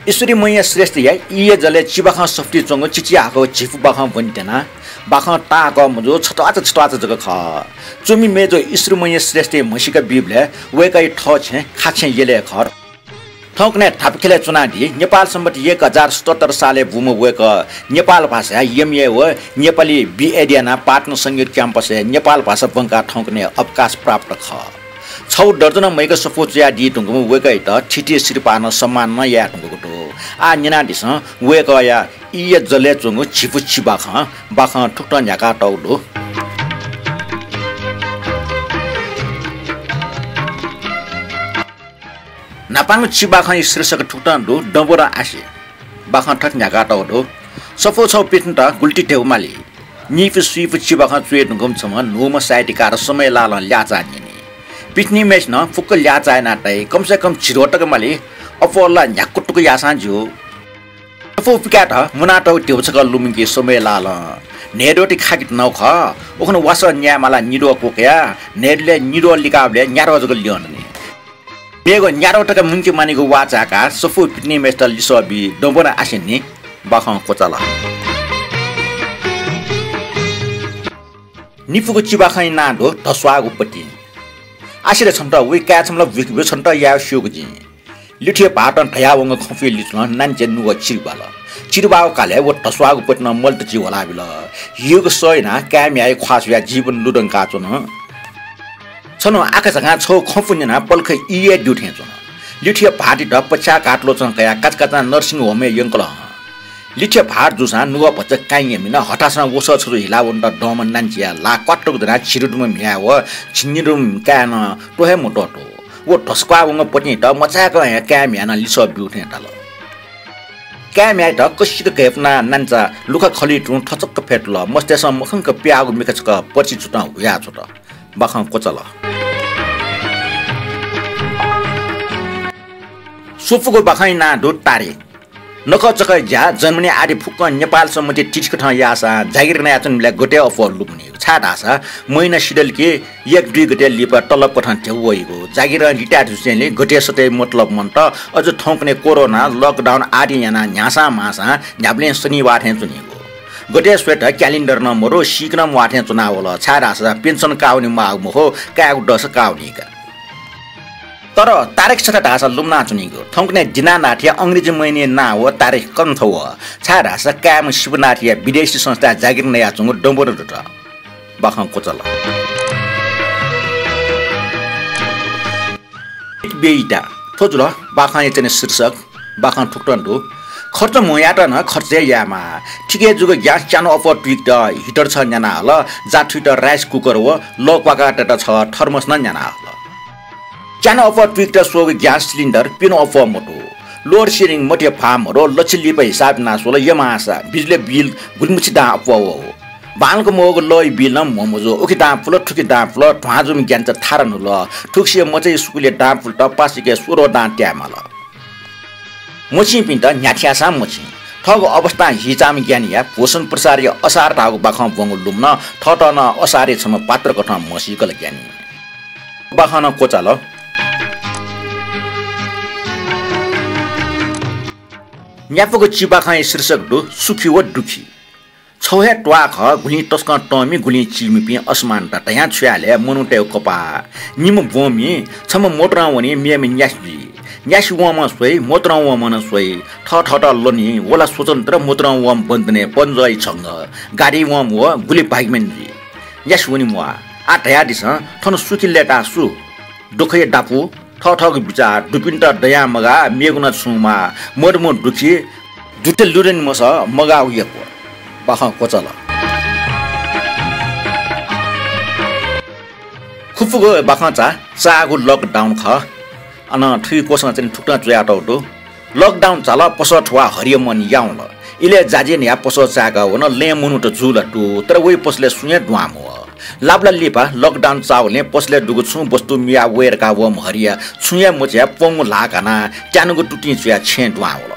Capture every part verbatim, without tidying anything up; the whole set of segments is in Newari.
ईश्वरीमैया श्रेष्ठया ईया जलय् चिबाखं सफुती च्वंगु चिचिहाकःगु झिपु बाखं ब्वने त्यना। बाखं ताहाकः मजू, छत्वाःचा छत्वाःचा जक खः। च्वमि मय्जु ईश्वरीमैया श्रेष्ठया म्हसीका बीबलय् वय्कःया थः छेँ खाछेँ यलय् खः। थौंकन्हय् धापाखेलय् च्वनादी। नेपाल सम्बत एक हजार सतहत्तर सालय् बूम्ह वय्कः नेपाल भाषाया एमए व नेपाली बीएड यानाः पाटन संगीत क्याम्पसय् नेपाल भाषा ब्वंकाः थौंकन्हय् अवकाश प्राप्त खः। छगू दर्जनं महिक सफू च्वयादी धुंकूम्ह वय्कःयात थीथी सिरपाः नं सम्मान नं याये धुंकूगु दु। आः न्यनादिसँ वय्कःया ईया जलय् च्वंगु झिपु चिबाखं। बाखं थुकथं न्ह्याकातःगु दु। न्हापांगु चिबाखंया शीर्षक थुकथं दु, डंबोरं आसे। बाखं थथे न्ह्याकातःगु दु। सफू छगू पिथनेत गुलि ति धेबा माली। नीपु स्वीपु चिबाखं च्वये धुंकूम्ह छम्ह न्हूम्ह साहित्यकार समय लालं ल्याःचाः न्यनी। पिथनेम्हय्सिनं फुक्क ल्याःचाः याना तइ, कम से कम झिद्वः तक माली, अप्वः ला न्ह्याक्वतुक याःसां ज्यू। सफू पिकायेत मुनातःगु धेबा छकः लुमंकी समय लालं। न्हय्द्वः ति खाके धुनागु खः, उखुन्हु वासः न्यायेमाला निद्वः क्वकया, न्हय्द्वलय् निद्वः लिकाःबलय् न्याद्वः जक ल्यं दनि। मेगु न्याद्वः तक मुंके मानिगु वाः चाय्काः सफू पिथनेम्हय्सित लिसः बी डंबोरं आसें नं बाखं क्वचाल। निपुगु चिबाखंया नां दु धस्वाःगु पतिं। आसे रे, छन्त वइ काय् छम्ह ला बुइके ब्यु, छन्त यायेगु स्यूगु जिं। लिथुया भाःतं धयावंगु खँपुया लिचुलं नानिच्या नुगः चिरिबाल। चिरिबाःगु कालय् व धस्वाःगु पतिनं मलेत जि ह्वलाबिल। हिउगु सः यानाः काय् म्ह्याय् ख्वाः स्वयाः जीवन लुधंकाच्वन। छन्हु आकाझाकां छगू खँपु न्यनाः पलख ई हे द्यू थें च्वन। लिथुया भाःतित पछ्याः घात ल्वचं कयाः काचाकाचां nursing home-य् यंकल हं। लिथुया भाःत जूसां नुगः भचा काइँ हे मिन, हथासं वसः छजु हिला वनेत दंम्ह नानिच्याया ल्हाः क्वातुक दनाः झिदुदुम्ह म्ह्याय् व झिंनिदुम्ह काय्‌नं त्वः हे मत्वःतू। व धस्वाः वंगु पतिंत मचाय्कं हे काय् म्ह्याय् नं लिसः ब्यू थें धाल। काय् म्ह्याय्‌त कसिक घय्पुनाः नानिचा लुखा खलुइ तुं थचक्क फ्यतुल। मस्तय्‌सं मखंक प्याःगु मिखा छकः पतिं छुतं हुयाच्वत। बाखं क्वचाल। सुपुगु बाखंया नां दु तारिख। नखःचखःया ज्या, जन्मलि आदि फुक्कं नेपाल सम्बन्धी तिथिकथं याःसां जागिर नयाच्वनीबलय् गथे अप्वः लुमनीगु, छाय्धाःसा महिना सिधल कि एक दुई गते लिपा तलबकथं धेबा वइगु। जागिरं लिताये धुसेंलि गथे सतय् मतलब मन्त। अझ थौंकन्हय् कोरोना, lockdown आदि यानाः न्ह्यासां म्हासां न्ह्याबलें शनिबाः थें च्वनीगु। गथे स्वयेत calendar नं मदु, सीक नं म्वाः थें च्वनावल, छाय्धाःसा पेन्सन काःवने माःगु मखु, कायेगु दःसा काःवनीका। तर तारिख छता धाःसा लुमनाच्वनीगु। थौंकन्हय् दिनानाथया अंग्रेजी महिनाया नां व तारिख कन्थः वः, छाय्धाःसा काय्म्ह शिवनाथया विदेशी संस्थाय् जागिर नयाच्वंगु डंबोरं दुत। बाखं क्वचाल। बेइता। थ्व जुल बाखंया च्वने शीर्षक। बाखं थुकथं दु। खर्च म्हो यायेत नं खर्च हे यायेमाः। थिके जूगु ग्यास च्यान्हु अप्वः तुइकेत heater छगः न्यानाहल, जाथुइत rice cooker व लः क्वाकाः तयेत छगः thermos नं न्यानाहल। च्यान्हु अप्वः तुइकेत स्वःगु ग्यास सिलिन्डर प्यन्हु अप्वः मतू। Load shedding मते फाः मदु, लच्छि लिपा हिसाब यानाः स्वल, यमाःसा बिजुली बिल गुलिमछि दां अप्वः वः। बांलाक मवःगु लःया बिल नं म्हो मजू। उखे दां पुल, थुखे दां पुल, ध्वां जूम्ह ग्यानाचा थारा न्हुल। थुगुसी मचाया स्कूलया दां पुलेत पासाय्के सोह्र दां त्यायेमाल। मछिंपिन्त न्ह्याथे याःसां मछिं। थःगु अवस्थां हिचाःम्ह ग्यानीया पोषण प्रसारया असार धाःगु बाखं ब्वंगु लुमनं थःत नं असारया छम्ह पात्रकथं म्हसीकल ग्यानी। बाखं नं क्वचाल। न्यापगु चिबाखंया शीर्षक दु सुखी व दुखी। छगू हे त्वाः खः, गुलिं तसकं तंमि, गुलिं चीमिपिं असमानता धयां छु यायेले मनूतय् कपाः। निम्ह ब्वंमि, छम्ह मोतरं वनी, मेम्ह न्यासि जुइ। न्यासि वंम्हं स्वइ, मोतरं वंम्हं नं स्वइ। थःथःत लनी, व ला स्वतन्त्र, मोतरं वंम्ह बन्धनय् बन्धुया छंगः, गाडीइ वंम्ह व गुलि भाग्यमानी जुइ। न्यासि वने म्वाः। आः धयादिसँ, थन सुखी लय्ताः सु? दुःखया दापू, थःथःगु बिचाः, दुपिन्त दयां मगाः, मेगु नं छुं माः, मदुम्ह दुखी, दुथे लुधनि मसः, मगाःगु यक्व। बाखं क्वचाल। खुपुगु बाखंचा चाःगु lockdown खः। अन थुगु क्वसं चाहिँ थुकथं च्वयातःगु दु। Lockdown चाल, पसः थुवाः हरिया मन याउँल। इलय् जाजिम याः पसः चाय्काः वन, लँय् मनूत जू ला दु, तर वइ पसलय् सुं हे दुहां मवः। लाबला लिपा lockdown चाःवलिं पसलय् दुगु छुं वस्तु मियाः वये धकाः वःम्ह हरिया छुं हे मचायाः प्वंगू ल्हाः घानाः त्यानुगु तुतिं चुयाः छेँय् दुहां वल।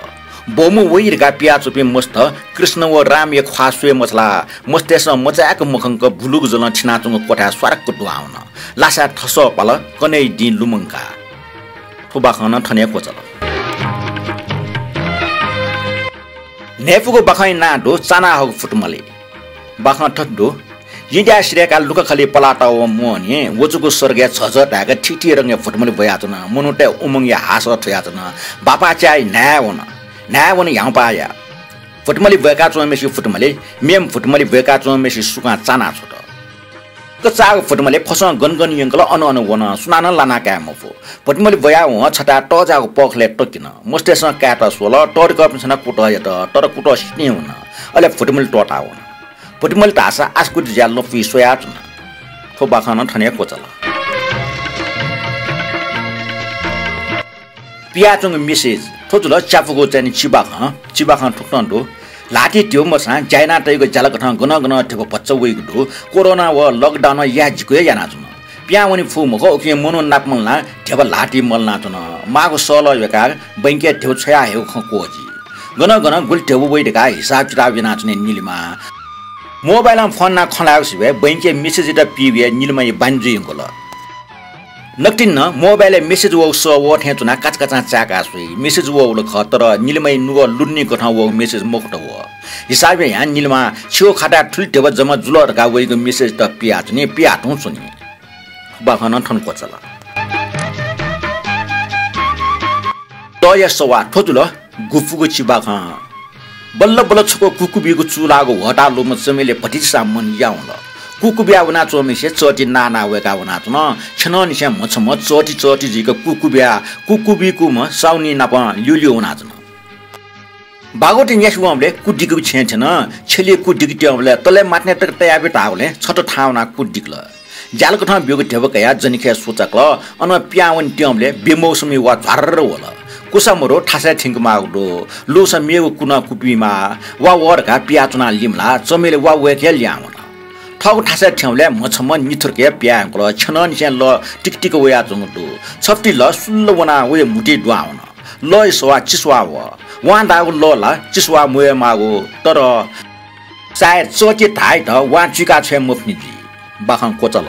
बौम्ह वइ धकाः पियाच्वंपिं मस्त कृष्ण व रामया ख्वाः स्वये मछालाः मस्तय्सं मचाय्क मखंक बुलुगु जलं थिनाच्वंगु क्वथाय् स्वारक्क दुहां वन। लासाय् थसः पाल, कन्हय्या दिं लुमंकाः। थ्व बाखं नं थन हे क्वचाल। न्हय्‌पुगु बाखंया नां दु चाना हःगु फुटमलि। बाखं थथे दु, जिं द्या सिधय्‌काः लुखाखलि पलाः तःवं मोहनिं वचुगु सर्गय् झःझः धाय्‌क थीथी रंगया फुटमलि ब्वयाच्वन। मनूतय् उमंगया हासः थ्वयाच्वन। बापाःचाय् न्हाय् वन, न्हाय् वन ह्याउँपाःया। फुटमलि ब्वय्‌काच्वंम्हेसिगु फुटमलि, मेम्ह फुटमलि ब्वय्‌काच्वंम्हेसिगु सुकां चाना छ्वत। कचाःगु फुटमलि फसं गन गन यंकल, अन अन वन, सुनानं लाना काये मफु। फुटमलि ब्वयावं छथाय् तःजाःगु पःखलय् तक्यन। मस्तय्‌सं कायेत स्वल, तःधिकःपिन्सं नं कुतः यात, तर कुतः सितिं वन। अले फुटमलि त्वःता वन। फुटमलि धाःसा आसकुति ज्या लँपुइ स्वयाच्वन। थ्व बाखं नं थन हे क्वचाल। पियाच्वंगु message थ्व जुल च्यापुगु चाहिँ चिबाखं, चिबाखं थुकथं दु। ल्हातिइ ध्यबा मछां ज्या याना तइगु ज्यालकथं गनं गनं ध्यबा भचा वइगु दु। कोरोना व lockdown या जिगु हे यानाच्वन। पिहां वने फु मखु, उकिं मनू नाप मल्हानाः ध्यबा ल्हातिइ मल्हानाच्वन। माःगु सःलः य्वय्‌काः बैंकय् ध्यबा छ्वया हयेगु खँ क्वःजी। गनं गनं गुलि ध्यबा वइ धकाः हिसाब किताब यानाच्वनी निलिमा। मोबाइलं फोन यानाः खँ ल्हायेगु सिबय् बैंकय् message यात पिइबलय् निलिमाया बानी जुइ यंकल। नकतिनि नं मोबाइलय् message वःगु सः वः थें च्वनाः काचाकाचां चाय्‌काः स्वइ। Message वःगु ला खः, तर निलिमाया नुगः लुधुनीकथं वःगु message मखुत वः। हिसाब यायां निलिमां छिगु खाताय् थुलि ध्यबा जमा जुल धकाः वइगु message त पियाच्वनी, पिया तुं च्वनी। बाखं नं थन क्वचाल। तःया सवाः थ्व जुल गुपुगु चिबाखं। बल्ल बल्ल छकू कुकुबिगु चूलाःगु ह्वःताः लूम्ह चमेलया भतिचा मन यावल। कुकुबिया वनाच्वंम्हेसित चःति नाः नाः वय्‌काः वनाच्वन। छ्यनंनिसें म्हछम्ह चःति चःति जुइक कुकुबिया, कुकुबिकूम्ह साउनी नाप ल्यूल्यू वनाच्वन। बागवती न्यासि वंबलय् कु दिकेगु छेँय् थ्यन। छेलिइ कु दिकेत्यंबलय् तलय् माथनय् तक तयाबी धाःगुलिं छता थाहां वनाः कु दिकल। ज्यालकथं ब्यूगु ध्यबा कयाः जनिखय् सुचाकल। अनं पिहां वनेत्यंबलय् बेमौसमय् वा झ्वार्र वल। कुसा मदु, थासय् थ्यंके माःगु दु। लूसा मेगु कु नं कुपिमाः। वा वः धकाः पियाच्वनाः लिमलाः चमेलया वा वय्‌के हे लिहां वन। थःगु थासय् थ्यंबलय् म्हछम्ह निथ्वरके पिहां यंकल। छ्यनंनिसें लः तिकतिक वयाच्वंगु दु। छफुति लः सुल्ल वनाः वया म्हुतुइ दुहां वन। लःया सवाः चिस्वाः वः। वं धाःगु लः ला चिस्वाः मवयेमाःगु, तर सायद चःति धाःयात वं चुइका छ्वये मफुनि जुइ। बाखं क्वचाल।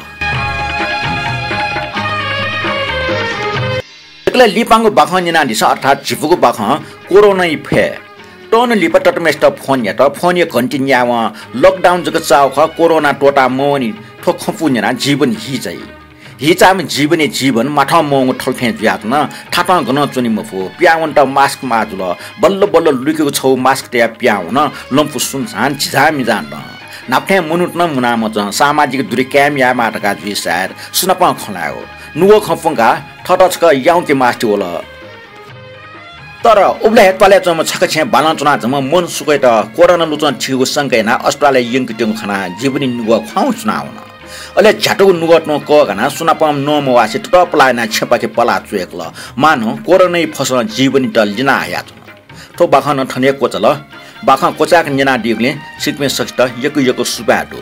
दकलय् लिपांगु बाखं न्यनादिसँ, अर्थात् झिपुगु बाखं कोरोनाया फय्। तःन्हु लिपा ततःम्हेसित फोन यात। फोनया घन्टी न्यावं lockdown जक चाःगु खः, कोरोना त्वःता मवनी। थ्व खँ पु न्यनाः जीवन हिचाइ। हिचाःम्ह जीवनया जीवन माथं मवंगु थल थें जुयाच्वन। थातं गनं च्वने मफु। पिहां वनेत mask माः जुल। बल्ल बल्ल लुइकेगु छगू mask तयाः पिहां वन। लँपु सुनसान, झिझांमिझां दं। न्हापा थें मनूत नं मुना मच्वन। सामाजिक दूरी कायम यायेमाः धकाः जुइ सायद। सुनापं खँ ल्हायेगु। नुगः खँ प्वंकाः थःत छकः याउँके मास्ति वल। तर उबलय् हे त्वालय् च्वंम्ह छखा छेँय् बालं च्वनाच्वंम्ह मन सुकयात कोरोना लुचं थीगु शंका यानाः अस्पतालय् यंकेत्यंगु खनाः जीवनया नुगः ख्वाउँ च्वनावन। अले झ्यातुगु नुगः तुं कःघानाः सुनापं नमवासे ततःपलाः यानाः छेँपाखे पलाः च्वय्‌कल। मानौं कोरोनाया फसं जीवनयात लिना हयाच्वन। थ्व बाखं नं थन हे क्वचाल। बाखं क्वचाय्‌क न्यनादीगुलिं छिकपिं सकसित यक्व यक्व सुभाय् दु।